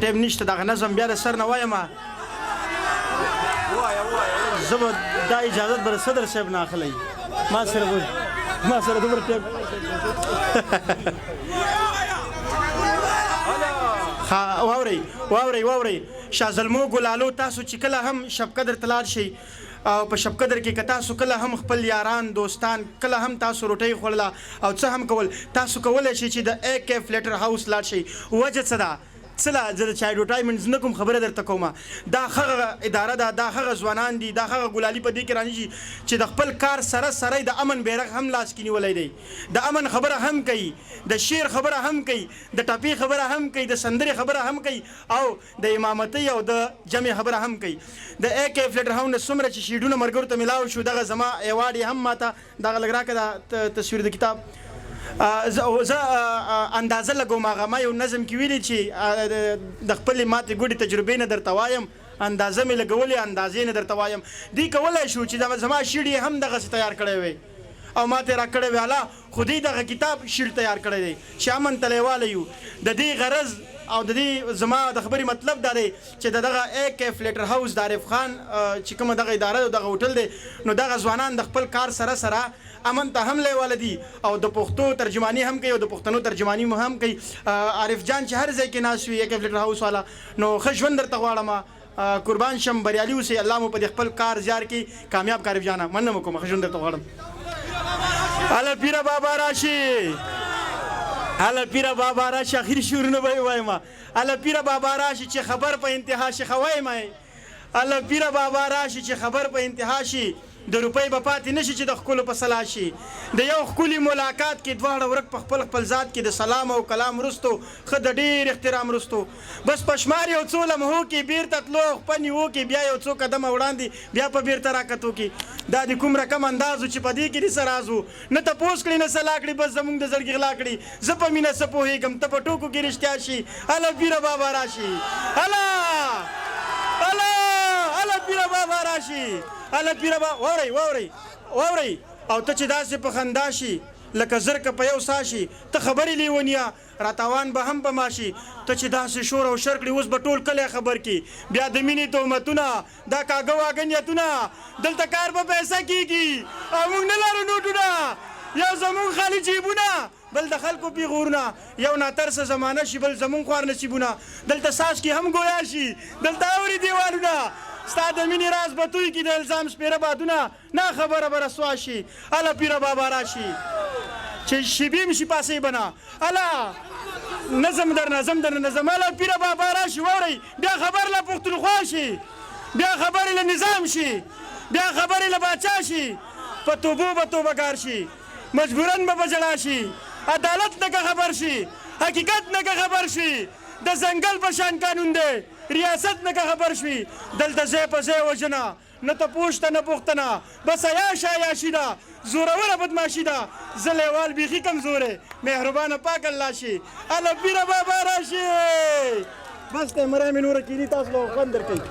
ټایم نشته، دغه نظم بیا د سر نه وایم. زه به دا اجازت به د صدر صاحب نه اخلئ. ما سره دومره ټایم. ها، واورئ، واورئ، واورئ. شازلمو ګلالو، تاسو چې کله هم شبقدر ته لاړ شئ او په شبقدر کې که تاسو کله هم خپل یاران دوستان کله هم تاسو روټۍ خوړله او څه هم کول، تاسو کولی شئ چې د ای کیف لیټر هاوس لاړ شئ. وجه څه ده؟ څه لا زه د چا ایډورټایزمنټ نه کوم، خبره درته کوم. دا هغه اداره ده، دا هغه ځوانان دي، دا هغه ګلالي په دې کې رانیشي چې د خپل کار سره سره د امن بیرغ هم لاس کې نیولی دی، د امن خبره هم کوي، د شعر خبره هم کوي، د ټپې خبره هم کوي، د سندرې خبره هم کوي او د امامتۍ او د جمع خبره هم کوي. د ای کیف لیټر هاوس نه څومره چې شیډونه ملګرو ته ملاو شو، دغه زما ایوارډ یې هم ماته دغه لږ راکړه، دا تصویر د کتاب. زه اندازه لګوم. هغه ما یو نظم کې ویلي چې د خپلې ماتې ګوډې تجربې نه درته وایم، اندازه مې لګولې، اندازې نه درته وایم. دی کولی شو چې زما شیډ یې هم دغسې تیار کړی وی او ماته یې راکړی وی اله، خو دی دغه کتاب شیډ تیار کړی دی چې امن ته لیواله یو. د دې غرض او د دې زما د خبرې مطلب دا دی چې د دغه ای کیف لیټر هاوس د عارف خان چې کومه دغه اداره ده، دغه هوټل دی، نو دغه ځوانان د خپل کار سره سره امن ته هم لیواله دي او د پښتو ترجماني هم کوي او د پښتنو ترجماني هم کوي. عارف جان چې هر ځای کې ناست وي، ای کیف لیټر هاوس والا، نو ښه ژوند درته غواړم، قربان شم، بریالي اوسئ، الله مو په دې خپل کار زیار کې کامیاب کړه. عارف جانه، مننه مو کوم، ښه ژوند درته غواړم. هله پیره بابا راشي، هله پیره بابا راشي. اخري شعرونه به یې وایم. هله پیره بابا راشي چې خبر په انتها شي، ښه وایم. هله پیره بابا راشي چې خبر په انتها شي، د روپۍ به پاتې نشي چې د ښکلو په سلا شي. د یو ښکلي ملاقات کې دواړه ورک په خپل خپل ذات کې، د سلام او کلام وروستو ښه د ډېر احترام وروستو، بس په شمار یو څو لمحو کې بیرته تلو او خپه نیو کې، بیا یو څو قدمه وړاندې بیا په بیرته راکتو کې. دا د کوم رقم انداز و چې په دې کې دې څه راز و؟ نه تپوس کړي، نه سلا کړي، بس زمونږ د زړګي غلا کړي. زه په مینه څه پوهېږم، ته په ټوکو کې رښتیا شي. هله پیره بابا راشي، هله هله هله پیره بابا راشي، هله پیره بابا. واورئ، واورئ، واورئ. او ته چې داسې په خندا شي لکه زرکه په یو سا شي، ته خبرې لیونیه راتاوان به هم په ما شي. ته چې داسې شور او شر کړي، اوس به ټول کلی خبر کړي، بیا د مینې تهمتونه، دا کاږه واږه نیتونه. دلته کار په پیسه کیږي او موږ نه لرو نوټونه، یو زموږ خالي جیبونه، بل د خلکو پیغورونه. یو ناترسه زمانه شي، بل زموږ خوار نصیبونه. دلته څاڅکي هم ګویا شي، دلته اوري دیوالونه. ستا د مینې راز به توی کړي د الزام سپېره بادونه، نا خبره به رسوا شي. هله پیره بابا راشي چې شیبیم شي پاسې بنا. هله نظم در نظم در نظم. هله پیره بابا راشي، واورئ، بیا خبر له پښتونخوا شي، بیا خبرې له نظام شي، بیا خبرې له باچا شي، په توبو به توبهګار شي، مجبوراً به په ژړا شي، عدالت نه که خبر شي، حقیقت نه که خبر شي. د ځنګل په شان قانون دی، ریاست نه که خبر شي. دلته ځای په ځای وژنه، نه تپوس شته نه پوښتنه، بس عیاشه عیاشي ده، زوروره بدماشي ده. زه لیوال بیخي کمزوری، مهربانه پاک الله شي. هله پیره بابا راشي. بس ته مرای مې نوره کینی، تاسو له خوند درکوي.